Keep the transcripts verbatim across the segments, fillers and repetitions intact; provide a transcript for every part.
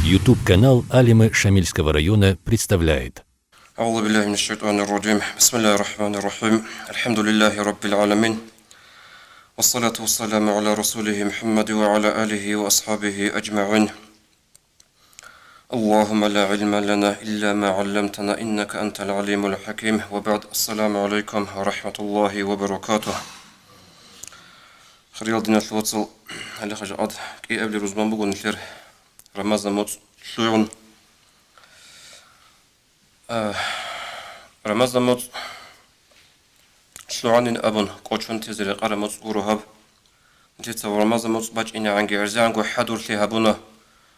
YouTube-канал Алимы Шамильского района представляет. أعوذ بالله من الشيطان الرجيم. بسم الله الرحمن الرحيم. الحمد لله رب العالمين. والصلاة والسلام على رسوله محمد وعلى آله وأصحابه أجمعين. اللهم لا علم لنا إلا ما علمتنا إنك أنت العليم الحكيم. وبعد. السلام عليكم ورحمة الله وبركاته. Хириял диналъул вацал, гьале хъажагӀат кӀиабли рузман буго нилъер Рамазан моцӀ лъугӀун. А, Рамазан моцӀ лъугӀанин абун кӀочон тезе рекъараб моцӀ гуро гьаб. Нилъеца Рамазан моцӀ бачӀинегӀанги гӀерзегӀанго хӀадурлъи гьабуна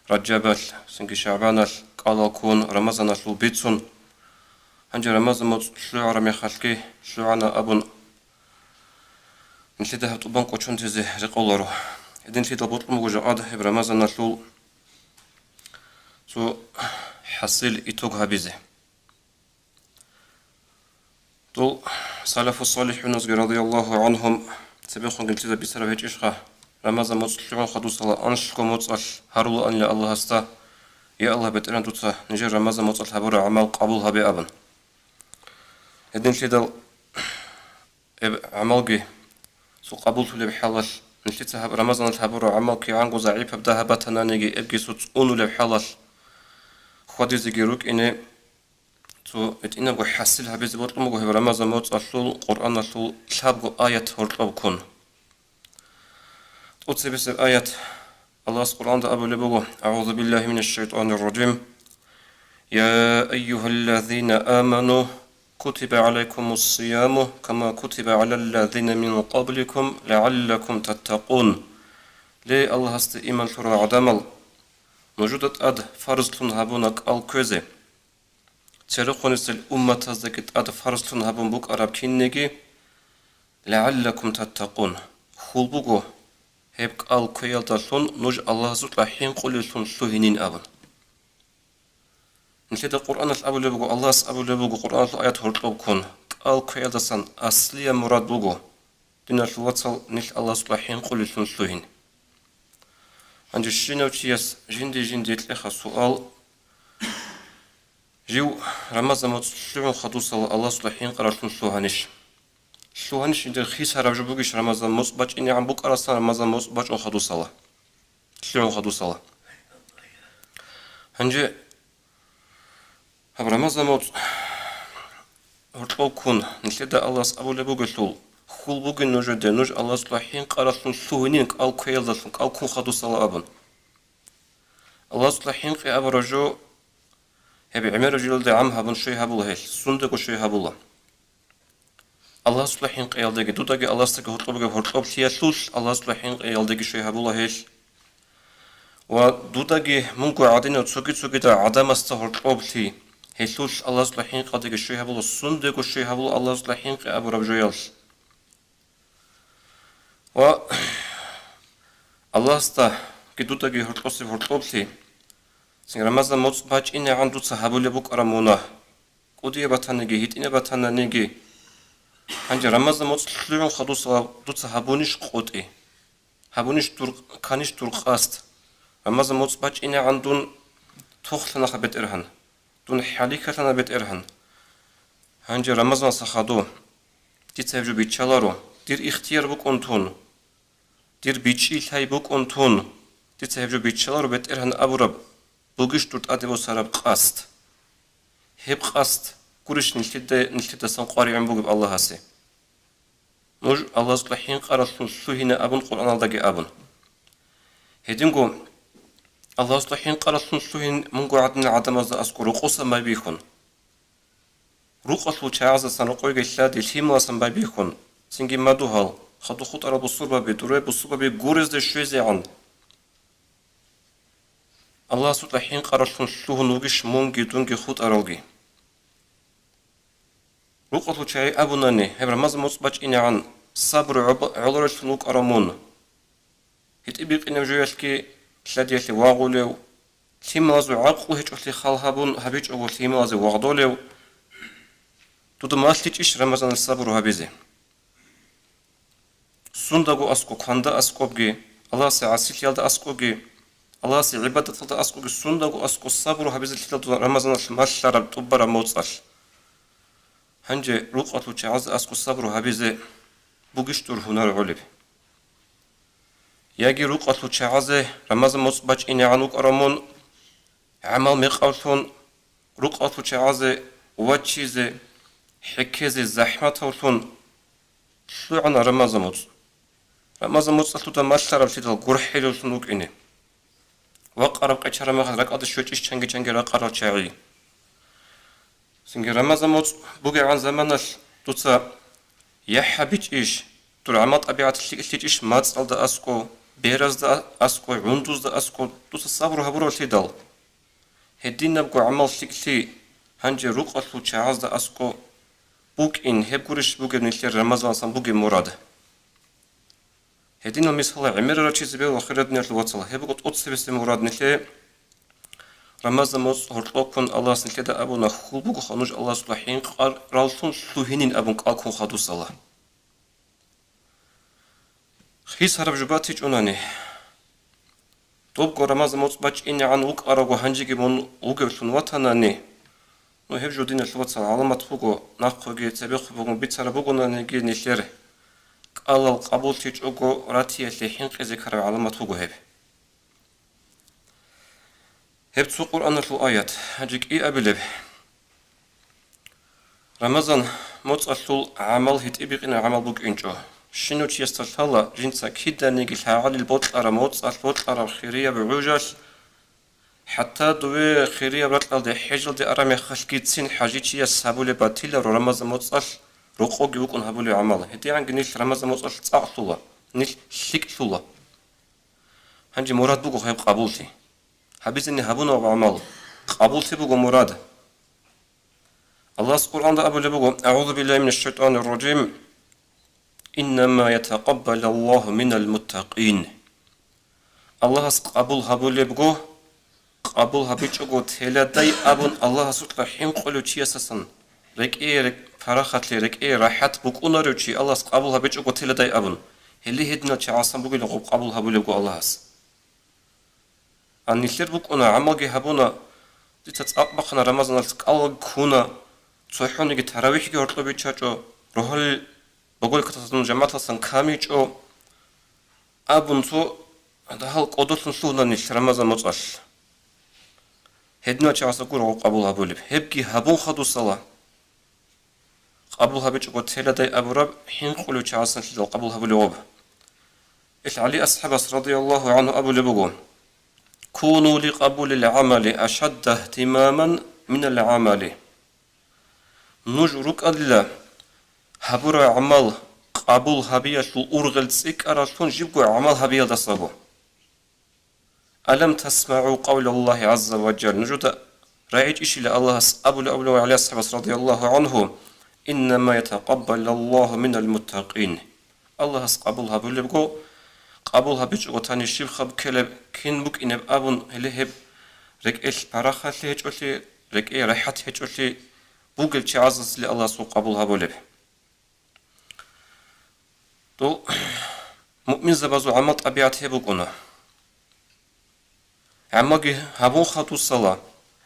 Раджабалъ, цинги ШагӀбаналъ, кӀалал ккун, Рамазаналъул бицун. Гьанже Рамазан моцӀ лъугӀараб мехалъги лъугӀана абун, нилъеда гьаб тӀубан кӀочон тезе рекъоларо. Гьединлъидал бокьун буго жакъад гьеб Рамазаналъул цо хӀасил, итог гьабизе. Дол салафу-салихӀуназги радияллагьу гӀанхум цебехунги нилъеда бицараб гьечӀищха, Рамазан моцӀ лъугӀун хадусала анлъго моцӀалъ гьарулаанила Аллагьасда: «Я Аллагь, БетӀергьан, дуца нижер Рамазан моцӀалъ гьабураб гӀамал къабул гьабе», – абун. Гьединлъидал гьеб гӀамалги цо къабуллъулеб хӀалалъ, нилъеца гьаб Рамазаналъ гьабураб гӀамал кигӀанго загӀипаб дагьаб батананиги, эбги цо цӀунулеб хӀалалъ хьвадизеги рукӀине, цо гьитӀинабго хӀасил гьабизе бокьун буго гьеб Рамазан моцӀалъул Къуръаналъул лъабго аят гьоркьоб ккун. ТӀоцебесеб аят. Аллагьас Къуръанда абулеб буго: «أعوذ بالله من الشيطان الرجيم. يا أيها الذين آمنوا كتب عليكم الصيام كما كتب على الذين من قبلكم لعلكم تتقون». Ле, Аллагьасде иман лъурал гӀадамал, нужуда тӀад фарзлъун гьабуна кӀал кквезе, церехъонисел умматаздаги тӀад фарзлъун гьабун букӀараб кинниги, «لعلكم تتقون», хьул буго, гьеб кӀал кквеялдалъун нуж Аллагьасукьа хӀинкъулеллъун лъугьинин абун. Нилъеда Къуръаналъ абулеб буго, Аллагьас абулеб буго Къуръаналъул аят гьоркьоб ккун, кӀал кквеялдасан аслияб мурад буго, диналъул вацал, нилъ Аллагьасукьа хӀинкъулеллъун лъугьин. Гьанже щинав чияс жинди-жинди кьеха суал: жив Рамазан моцӀ лъугӀун хадусала Аллагьасукьа хӀинкъараллъун лъугьанищ? Лъугьанищ, жиндир хисараб жо бугищ Рамазан моцӀ бачӀинегӀан букӀарасан Рамазан моцӀ бачӀун хадусала, лъугӀун хадусала? Гьанже гьаб Рамазан моцӀ гьоркьоб ккун, нилъеда Аллагьас абулеб бугелъул, хьул бугин нужеде, нуж Аллагьасукьа хӀинкъараллъун лъугьинин кӀал кквеялдалъун, кӀал ккун хадусала абун. Аллагьасукьа хӀинкъи абураб жо гьеб гӀемераб жилалде гӀам гьабун щвей гьабула гьелъ, сундаго щвей гьабула. Аллагьасукьа хӀинкъиялдеги, дудаги Аллагьасдаги гьоркьоб бугеб гьоркьоблъиялъулъ Аллагьасукьа хӀинкъиялдеги щвей гьабула гьелъ. Ва дудаги мунго гӀадинав цоги-цогидал гӀадамасда гьоркьоблъи, гьелъулъ Аллагьасукьа хӀинкъиялдеги щвей гьабула, сундаго щвей гьабула Аллагьасукьа хӀинкъи абураб жоялъ. Ва Аллагьасдаги дудаги гьоркьосеб гьоркьоблъи, цин Рамазан моцӀ бачӀинегӀан дуца гьабулеб букӀараб мунагь, кӀудияб батаниги, гьитӀинаб батананиги. Гьанже Рамазан моцӀ лъугӀун хадусала дуца гьабунищ къотӀи? Гьабунищ дур, кканищ дур къасд? Рамазан моцӀ бачӀинегӀан дун тохлъанаха, БетӀергьан. Дун хӀалихьалъана, БетӀергьан. Гьанже Рамазаналдаса хадуб дица гьеб жо биччаларо, дир ихтияр букӀун тун, дир бичӀчӀи-лъай букӀун тун, дица гьеб жо биччаларо, БетӀергьан, абураб бугищ дур тӀаде босараб къасд? Гьеб къасд гурищ нилъеда, нилъедасан къваригӀун бугеб Аллагьасе? Нуж Аллагьасукьа хӀинкъараллъун лъугьина абун Къуръаналдаги абун. Гьединго Аллагьасукьа хӀинкъараллъун лъугьин мунго гӀадинал гӀадамазда аскӀор рокъосан байбихьун. Рукъалъул чагӀаздасан рокъойги лъади лъималасан байбихьун, цинги мадугьал, хадуб хутӀарал бусурбаби, дурай бусурбаби гурезде щвезегӀан. Аллагьасукьа хӀинкъараллъун лъугьун вугищ мунги дунги хутӀаралги? Рукъалъул чагӀи абунани, гьеб Рамазан моцӀ бачӀинегӀан сабру гӀоб-, гӀолореллъун вукӀарав мун. ГьитӀи бикъинаб жоялъги лъадиялъе вагъулев, лъималазул гӀакълу гьечӀолъи хал гьабун гьабичӀого лъималазе вагъдолев, дуда малъичӀищ Рамазаналъ сабру гьабизе? Сундаго аскӀоб, кванда аскӀобги, Аллагьасе гӀасилъиялда аскӀобги, Аллагьасе гӀибадаталда аскӀоги сундаго аскӀо сабру гьабизелъидал дуда Рамазаналъ малъараб тӀубараб моцӀалъ. Гьанже рукъалъул чагӀазе аскӀо сабру гьабизе бугищ дур гьунар гӀолеб? Яги рукъалъул чагӀазе Рамазан моцӀ бачӀинегӀан вукӀарав мун, гӀамал мекъавлъун, рукъалъул чагӀазе вачизе, хӀеккезе захӀматавлъун лъугӀана Рамазан моцӀ. Рамазан моцӀалъуда малъараблъидал гурхӀелевлъун вукӀине. Вакъараб къечараб мехалъ ракӀалде щвечӀищ чанги-чанги ракъарал чагӀи. Цинги Рамазан моцӀ бугегӀан заманалъ дуца яхӀ гьабичӀищ, дур гӀамал-тӀабигӀат лъикӀлъичӀищ мацӀалда аскӀо, беразда аскӀо, гӀундузда аскӀо, дуца сабру гьабуравлъидал. Гьединабго гӀамал лъикӀлъи гьанже рукъалъул чагӀазда аскӀо букӀин, гьеб гурищ бугеб нилъер Рамазаналдасан бугеб мурад? Гьединал мисалда гӀемерал рачизе бегьула, хириял диналъул вацал, гьеб буго тӀоцебесеб мурад нилъее. Рамазан моцӀ гьоркьоб ккун Аллагьас нилъеда абуна, хьул бугоха нуж Аллагьасда хӀинкъараллъун лъугьинин абун кӀал ккун хадусала. Хисараб жо батичӀунани, добго Рамазан моцӀ бачӀинегӀан вукӀаравго гьанжеги мун вугевлъун ватанани, ну, гьеб жо, диналъул вацал, гӀаламат буго, нахъеги цебехъ бугун бицараб бугонаниги нилъер кӀалал къабуллъичӀого ратиялъе хӀинкъизе ккараб гӀаламат буго гьеб. Гьеб цо Къуръаналъул аят, гьанже кӀиабилеб. Рамазан моцӀалъул гӀамал гьитӀинаб гӀамал букӀинчӀо. Щинав чиясда лъала жинца киданиги лъагӀалил бокьараб моцӀалъ бокьараб хирияб гӀужалъ, хӀатта дове хирияб ракьалде хӀежалде араб мехалъгицин хӀажичияс гьабулеб батиларо Рамазан моцӀалъ рокъоги вукӀун гьабулеб гӀамал. ГьедигӀанги нилъ Рамазан моцӀалъ цӀакълъула, нилъ лъикӀлъула. Гьанже мурад буго гьеб къабуллъи. Гьабизени гьабунаб гӀамал къабуллъи буго мурад. Аллагьас Къуръанда абулеб буго: «АгӀузу биллагьи минаш шайтӀанир ражим. Иннама ятакъаббалуллагьу минал муттакъин». Аллагьас къабул гьабулебго, къабул гьабичӀого теладай абун Аллагьасукьа хӀинкъулев чиясасан, рекӀее рекӀ-, парахатлъи, рекӀее рахӀат букӀунарев чи Аллагьас къабул гьабичӀого теладай абун, гьеле гьединал чагӀасан бугила гъоб къабул гьабулебго Аллагьас. А нилъер букӀуна, гӀамалги гьабуна, дица цӀакъ бахъана Рамазаналъ, кӀалги ккуна, цохӀониги таравихӀги гьоркьоб биччачӀо, рогьалил боголикаталъун жамагӀаталъан камичӀо абун цо дагьал кӀодолъун лъугьуна нилъ Рамазан моцӀалъ. Гьединал чагӀаса гуро къабул гьабулеб. Гьебги гьабун хадусала. Къабул гьабичӀого теладай абураб хӀинкъулев чагӀасанлъидал къабул гьабулев гъоб. Ил ГӀали асхӀабас радияллагьу гӀангьу абулеб буго: «Куну ликъабулил гӀамали ашадда ихтимаман минал гӀамали». Нуж рукӀалила гьабураб гӀамал къабул гьабиялъул ургъел цӀикӀкӀараллъун жибго гӀамал гьабиялдасаго. «Алам тасмагӀу къавлаллагьи гӀазза ва жалла?» Нужеда рагӀичӀищила Аллагьас абулеб, абулев ГӀали асхӀабас радияллагьу гӀангьу: «Иннама ятакъаббалуллагьу минал муттакъин». Аллагьас къабул гьабулебго, къабул гьабичӀого тани щиб хаб ккелеб, кин букӀинеб абун, гьеле гьеб рекӀелъ парахалъи гьечӀолъи, рекӀее рахӀат гьечӀолъи бугел чагӀазасили Аллагьас къабул гьабулеб. Дол муъминзабазул гӀамал-тӀабигӀат гьеб букӀуна. ГӀамалги гьабун хадусала,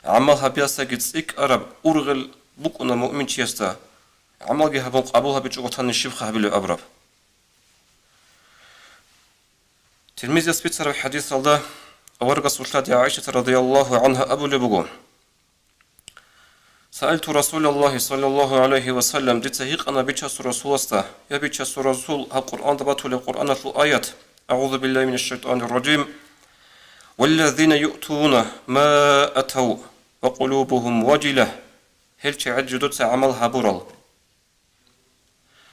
гӀамал гьабиялдасаги цӀикӀкӀараб ургъел букӀуна муъминчиясда, гӀамалги гьабун къабул гьабичӀого тани щибха гьабилеб абураб. Тирмизияс бицараб хӀадисалда аварагасул лъади ГӀайшата радияллагьу гӀангьа абулеб буго: «Саалту Расулаллагьи саллаллагьу гӀалайгьи ва саллам», дица гьикъана Бичасул Расуласда: «Я Бичасул Расул, гьаб Къуръанда батулеб Къуръаналъул аят, агӀузу биллагьи минаш шайтӀанир ражим: валлазина юътуна ма атав ва къулубугьум важила», гьел чагӀи жидеца гӀамал гьабурал,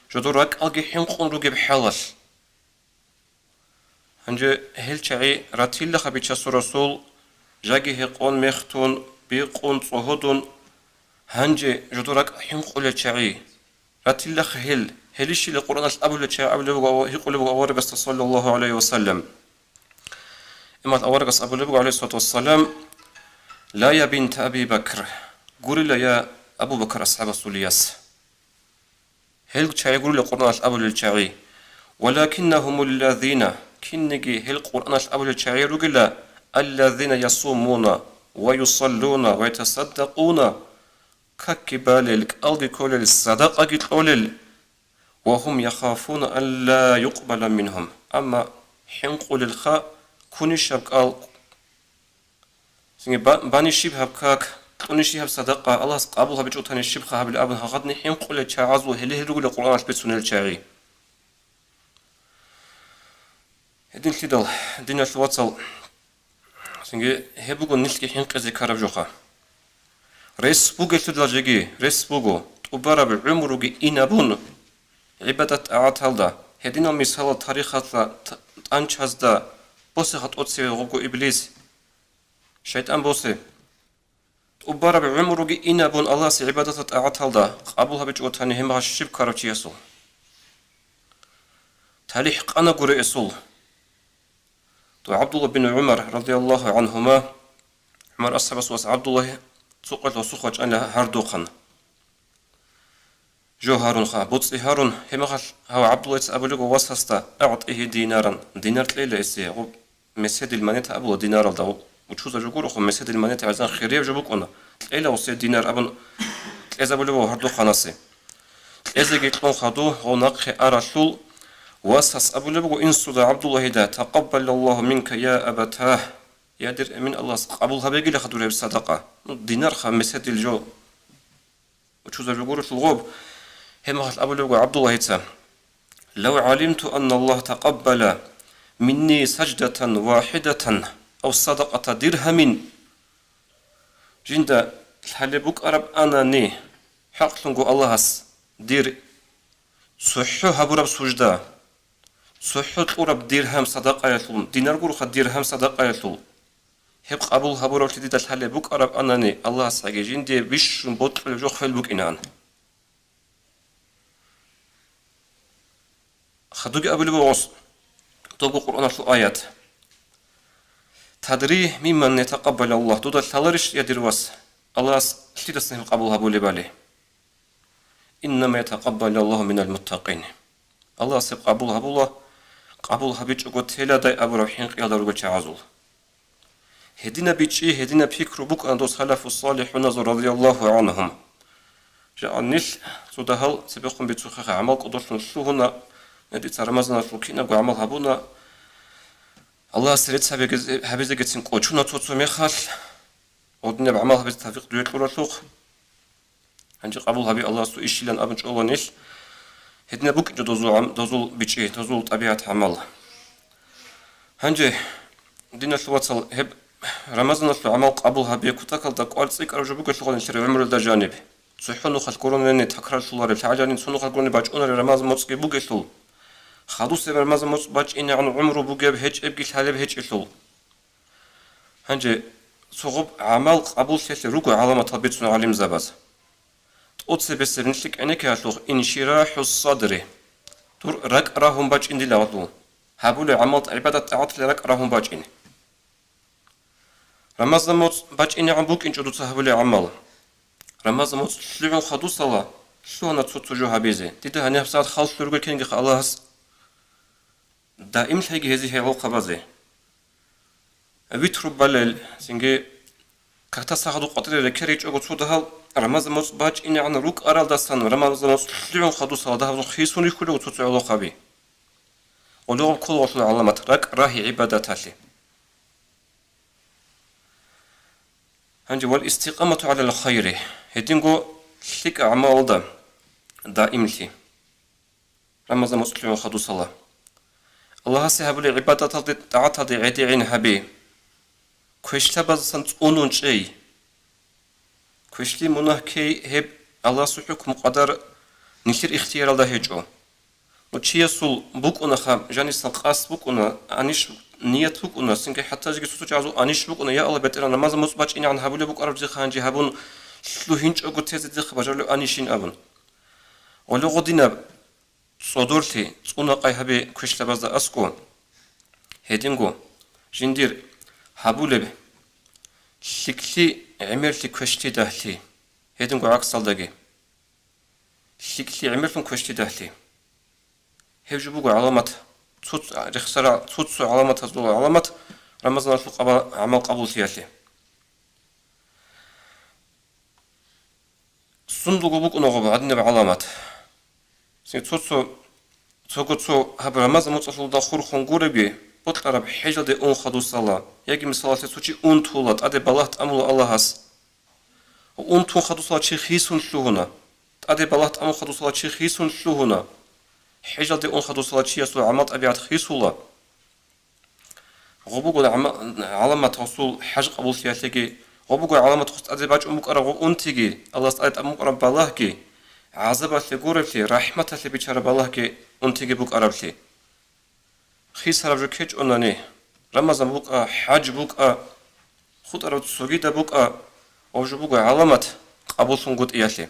жидер ракӀалги хӀинкъун ругеб хӀалалъ. Гьанже гьел чагӀи ратилаха Бичасул Расул, жаги гьекъон мехтун, бикъун, цӀогьодун, гьанже жодор ракӀ хӀинкъулел чагӀи. Ратилаха гьел, гьелищила Къуръаналъ абулел чагӀи абулеб буго, гьикъулеб буго аварагасда, саллаллагьу гӀалайгьи ва саллам. Имал аварагас абулеб буго, гӀалайгьиссалату вассалам: «Ла, я бинта Аби Бакр», гурила, я Абу Бакр асхӀабасул яс. Гьел чагӀи гурила Къуръаналъ абулел чагӀи. «Валакиннагьумуллазина», кинниги гьел Къуръаналъ абулел чагӀи ругила, الذين يصومون ويصلون ويتصدقون, какги балел, кӀалги кколел, садакъаги кьолел, وهم يخافون ألا يقبل منهم, амма хӀинкъулелха, ккунищ гьаб кӀал, цинги ба-, банищиб гьаб как, кьунищи гьаб садакъа, Аллагьас къабул гьабичӀого танищибха гьабилеб абун гьагъадни хӀинкъулел чагӀазул гьеле-гьел ругила Къуръаналъ бицунел чагӀи. Гьединлъидал, диналъул вацал, цинги гьеб буго нилъги хӀинкъизе ккараб жоха. Рес бугелъудал жеги, рес буго, тӀубараб гӀумруги инабун, гӀибадат-тӀагӀаталда, гьединал мисалал тарихалъа т-, тӀанчазда босеха тӀоцеве гъуго иблис, шайтӀан босе. ТӀубараб гӀумруги инабун Аллагьасе гӀибадатал-тӀагӀаталда къабул гьабичӀого тани гьеб мехалъ щиб ккарав чиясул? ТалихӀ къана гури эсул. То ГӀабдулла бин ГӀумар, радияллагьу гӀанхума, ГӀумар асхӀабасул вас ГӀабдуллагь цо къоялъ васухъ вачӀана гьардухъан. Жо гьарунха, боцӀи гьарун, гьеб мехалъ гьав ГӀабдуллагьица абулего васасда: «أعطه دينارا», динар кьела гьесие, гъуб, меседил монета абула динаралда, гъуб, учузаб жо гурохъо, меседил монета гӀезан хирияб жо букӀуна, кьела гьесие динар абун кьезабулеб буго гьардухъанасе. Кьезеги кьун хадуб, гъов нахъе аралъул, васас абулеб буго инсуда ГӀабдуллагьида: «تقبل الله منك يا أبتاه». Я дир Эмин, Аллагьас къабул гьабегилаха дур гьеб садакъа. Ну, динарха, меседил жо. Учузаб жо гурелъул гъоб, гьеб мехалъ абулеб буго ГӀабдуллагьица: «لو علمت أن الله تقبل مني سجدة واحدة أو صدقة درهم». Жинда лъалеб букӀараб анани, хӀакълъунго Аллагьас, дир цохӀо гьабураб сужда, цохӀо кьураб диргьам садакъаялъул, динар гурха диргьам садакъаялъул, гьеб къабул гьабуравлъи дида лъалеб букӀараб анани, Аллагьасдаги жиндие бищун бокьулеб жо хвел букӀинаан. Хадуги абулеб буго добго Къуръаналъул аят: «تدري ممن يتقبل الله», дуда лъаларищ, я дир вас, Аллагьас лъидасан гьеб къабул гьабулебали? «إنما يتقبل الله من المتقين». Аллагьас гьеб къабул гьабула, къабул гьабичӀого теладай абураб хӀинкъиялда ругел чагӀазул. Гьединаб бичӀчӀи, гьединаб пикру букӀана дос салафу-салихӀуназул радияллагьу гӀанхум. Жакъа нилъ цо дагьал цебехун бицухъеха гӀамал кӀодолъун лъугьуна, дица Рамазаналъул кинабго гӀамал гьабуна, Аллагьасе рецц гьабизе-, гьабизегицин кӀочуна цо-цо мехалъ, гьединаб гӀамал гьабизе тавфикъ дуе кьуралъухъ. Гьанже къабул гьаби Аллагьасул ишилан абун чӀола нилъ. Гьединаб букӀинчӀо дозул гӀам-, дозул бичӀчӀи, дозул тӀабигӀат-гӀамал. Гьанже, диналъул вацал, гьеб Рамазаналъул гӀамал къабул гьаби кутакалда кӀвар цӀикӀкӀараб жо бугелъул гъанилъари гӀумруялда жаниб. ЦохӀо нухалъ гуронани такрарлъуларел, лъагӀаларин цо нухалъ гурони бачӀунарел Рамазан моцӀги бугелъул, хадусеб Рамазан моцӀ бачӀинегӀан гӀумру бугеб гьечӀебги лъалеб гьечӀелъул. Гьанже цо гъоб гӀамал къабуллъиялъе руго гӀаламатал бицун гӀалимзабаз. ТӀоцебесеб нилъ кӀенеккиялъухъ инширахӀу садри, дур ракӀ рагьун бачӀин дилагьулъул, гьабулеб гӀамал-гӀибадат-тӀагӀаталъе ракӀ рагьун бачӀин. Рамазан моцӀ бачӀинегӀан букӀинчӀо дуца гьабулеб гӀамал. Рамазан моцӀ лъугӀун хадусала лъугьана цо-цо жо гьабизе. Дида гьаниб гьабсагӀат халлъун ругел кинигиха Аллагьас. Даимлъайги гьезие гьелъул хъабазе. Витру балел, цинги какда сагъду къватӀире рекеричӀого цо дагьал Рамазан моцӀ бачӀинегӀан рукӀаралдасан Рамазан моцӀ лъугӀун хадусала дагьаб хисун рихьулев цо-цо гӀолохъаби. Гъолигъуб ккола гъолъул гӀаламат, ракӀ рагьи гӀибадаталъе. Гьанже вал истикъамату гӀалал хайри, гьединго лъикӀа гӀамалалда даимлъи. Рамазан моцӀ лъугӀун хадусала. Аллагьасе гьабулеб гӀибадаталде, тӀагӀаталде гӀедегӀин гьаби. Квешлъабаздасан цӀунун чӀей. Квешлъи, мунагь ккей гьеб Аллагьасул хӀукму-къадар нилъер ихтияралда гьечӀо. Ну, чиясул букӀунаха, жанисан къасд букӀуна, аниш ният букӀуна, цинги хӀатта жеги цо-цо чагӀазул аниш букӀуна: «Я Аллагь, БетӀергьан, Рамазан моцӀ бачӀинегӀан гьабулеб букӀараб дихъа гьанже гьабун, лъугьинчӀого тезе дихъа бажарулев анишин», – абун. Гъоле гъодинаб цӀодорлъи, цӀунакъай гьаби квешлъабазда аскӀо. Гьединго, жиндир гьабулеб лъикӀлъи гӀемерлъи квешлъи дагьлъи, гьединго гӀаксалдаги. ЛъикӀлъи гӀемерлъун квешлъи дагьлъи. Гьеб жо буго гӀаламат, цуц-, рехсара-, цуцу гӀаламатазул гӀаламат, Рамазаналъул къаба-, гӀамал къабуллъиялъе. Сундулго букӀуна гъоб гьадинаб гӀаламат. Цо-цо, цого цо гьаб Рамазан моцӀалъулда хурхун гуреги, бокьараб хӀежалде ун хадусала, яги мисалалъе цо чи унтула, тӀаде балагь тӀамула Аллагьас. Унтун хадусала чи хисун лъугьуна, тӀаде балагь тӀамун хадусала чи хисун лъугьуна, хӀежалде ун хадусала чиясул гӀамал-тӀабигӀат хисула. Гъо буго гӀама-, гӀаламат гъосул хӀаж къабуллъиялъеги, гъо буго гӀаламат гъос тӀаде бачӀун букӀараб гъо унтиги, Аллагьас тӀаде тӀамун букӀараб балагьги, гӀазабалъе гуреблъи, рахӀматалъе бичараб балагьги унтиги букӀараблъи. Хисараб жо ккечӀонани, Рамазан букӀа, хӀаж букӀа, хутӀараб цогидаб букӀа, гъоб жо буго гӀаламат къабуллъунгутӀиялъе.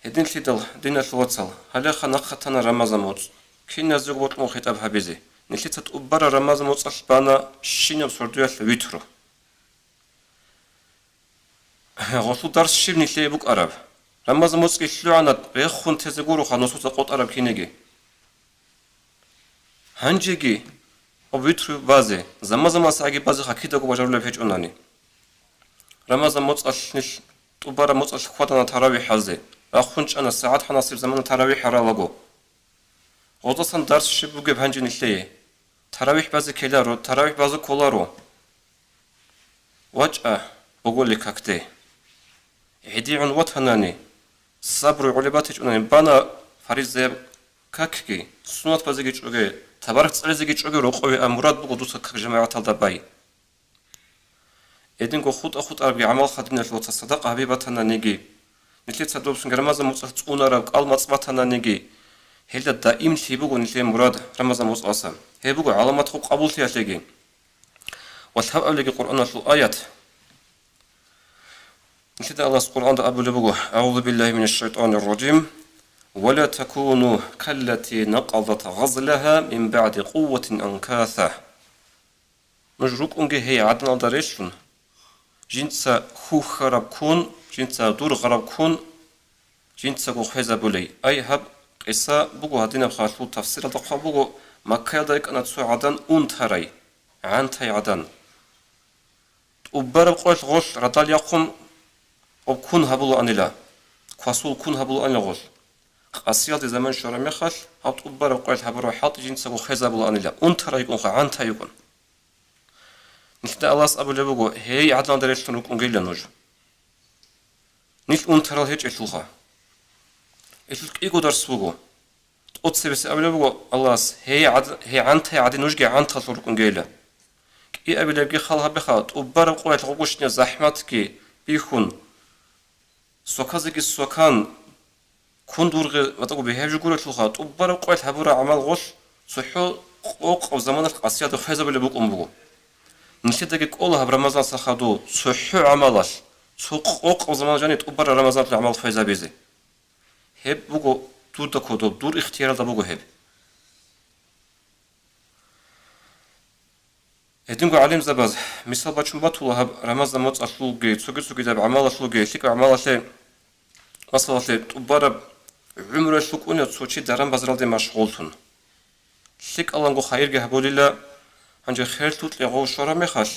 Гьединлъидал, диналъул вацал, гьалеха нахъа тана Рамазан моцӀ. Киназего бокьун хитӀаб гьабизе. Нилъеца тӀубараб Рамазан моцӀалъ бана щинаб сордоялъ витру. Гъолъул дарс щиб нилъее букӀараб? Рамазан моцӀги лъугӀана, рехун тезе гуроха нусуца къотӀараб кинеги. Гьанжеги, гъоб витру базе, заман-замансагӀаги базе хакидаго бажарулеб гьечӀонани. Рамазан моцӀалъ нилъ тӀубараб моцӀалъ хьвадана таравихӀ гьазе, рахун чӀана сагӀат гьанасеб замана таравихӀ гьаралаго. Гъоздасан дарс щиб бугеб гьанже нилъее? ТаравихӀ базе ккеларо, таравихӀ базе кколаро. ВачӀа, боголил какде. ГӀедигӀун ватанани, сабру гӀолеб батичӀунани бана фаризаяб какги, суннат базеги чӀоге, табарак цӀализеги чӀоге рокъове, а мурад буго дуца как жамагӀаталда бай. Гьединго хутӀа-хутӀарабги гӀамал хадиналъуца садакъа гьабиб батананиги, нилъеца добсунги Рамазан моцӀалъ цӀунараб кӀал-мацӀ батананиги, гьелда даимлъи буго нилъее мурад Рамазан моцӀалъа. Гьеб буго гӀаламат гъоб къабуллъиялъеги. Ва лъабабилеги Къуръаналъул аят. Нилъеда Аллагьас Къуръанда абулеб буго: «АгӀузу биллагьи минаш шайтӀанир ражим. Ва ла такуну каллати накъадат гъазлагьа мин баъди къувватин анкаса». Нуж рукӀунге гьей гӀаданалда релълъун, жинца хьухьараб ккун, жинца дургъараб ккун, жинцаго хвезабулей. Ай, гьаб къиса буго гьадинаб халъул тафсиралда хъван буго, Маккаялда йикӀана цо гӀадан унтарай, гӀантай гӀадан. ТӀубараб къоялъ гъолъ радал яхъун, гъоб ккун гьабулаанила, квасул ккун гьабулаанила гъолъ. Къасиялде заман щвараб мехалъ, гьаб тӀубараб къоялъ гьабураб хӀалтӀи жинцаго хвезабулаанила, унтарай йикӀунха, гӀантай йикӀун. Нилъеда Аллагьас абулеб буго: «Гьей гӀаданалда релълъун рукӀунгейила нуж». Нилъ унтарал гьечӀелъулха. Гьелъул кӀиго дарс буго. ТӀоцебесеб абулеб буго Аллагьас: «Гьей гӀад-, гьей гӀантай гӀадин нужги гӀанталъур рукӀунгейила». КӀиабилебги хал гьабеха, тӀубараб къоялъ гъугущина захӀматги бихьун, соказеги сокан, ккун дургъи ватӀаго бегьяб жо гурелъулха, тӀубараб къоялъ гьабураб гӀамал гъолъ цохӀо къокъаб заманалъ къасиялда хвезабулеб букӀун буго. Нилъедаги кӀола гьаб Рамазан сахадул цохӀо гӀамалалъ, цо къокъаб заманалъ жани тӀубараб Рамазаналъул гӀамал хвезабизе. Гьеб буго дурда кодоб, дур ихтияралда буго гьеб. Гьединго гӀалимзабаз мисал бачун батула гьаб Рамазан моцӀалъулги, цоги-цогидаб гӀамалалъулги, лъикӀаб гӀамалалъе, масалалъе, тӀубараб гӀумруялъ вукӀунев цо чи даран-базаралде машгъуллъун. ЛъикӀаланго хайирги гьабулила, гьанже херлъукье гъов щвараб мехалъ,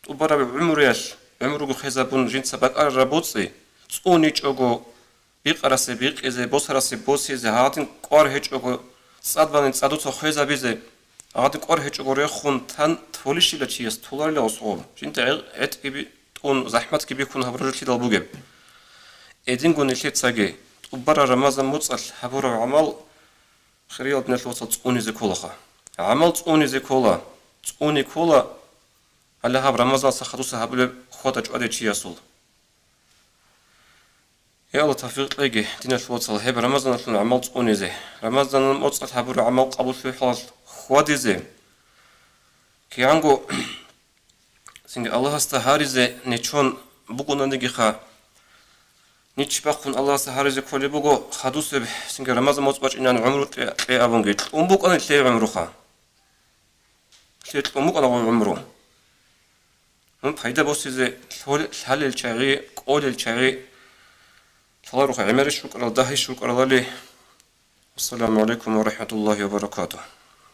тӀубараб гӀумруялъ, гӀумруги хвезабун жинца бакӀарараб боцӀи, цӀуничӀого, бикъарасе бикъизе, босарасе босизе, гьадин кӀвар гьечӀого, цӀад бани цӀадуца хвезабизе, гьадин кӀвар гьечӀого рехун тан толищила чияс толарила осгъоб, жинда гӀе-, гӀетӀги би-, тӀун, захӀматги бихьун гьабураб жо лъидал бугеб. Гьединго нилъецаги, тӀубараб Рамазан моцӀалъ гьабураб гӀамал хириял диналъул вацал цӀунизе кколаха. ГӀамал цӀунизе ккола, цӀуни ккола, гьале гьаб Рамазан сахадуса гьабулеб хьвада-чӀваде чиясул. Я Аллагь, тавфикъ кьеги, диналъул вацал, гьеб Рамазаналъул гӀамал цӀунизе, Рамазанал моцӀалъ гьабураб гӀамал къабуллъи хӀалалъ хьвадизе. КигӀанго цинги Аллагьасда гьаризе нечон бугонанигиха, нич бахъун Аллагьасда гьаризе кколеб буго, хадусеб цинги Рамазан моцӀ бачӀинан гӀумру кье, кье абунги, кьун букӀана лъей гӀумруха. Лъей кьун букӀана гъов гӀумру. Мун пайда босизе лъол-, лъалел чагӀи, кӀолел чагӀи, лъаларуха гӀемерищ рукӀарал, дагьищ рукӀаралали. Ассаламу гӀалайкум ва рахӀматуллагьи ва баракатугь.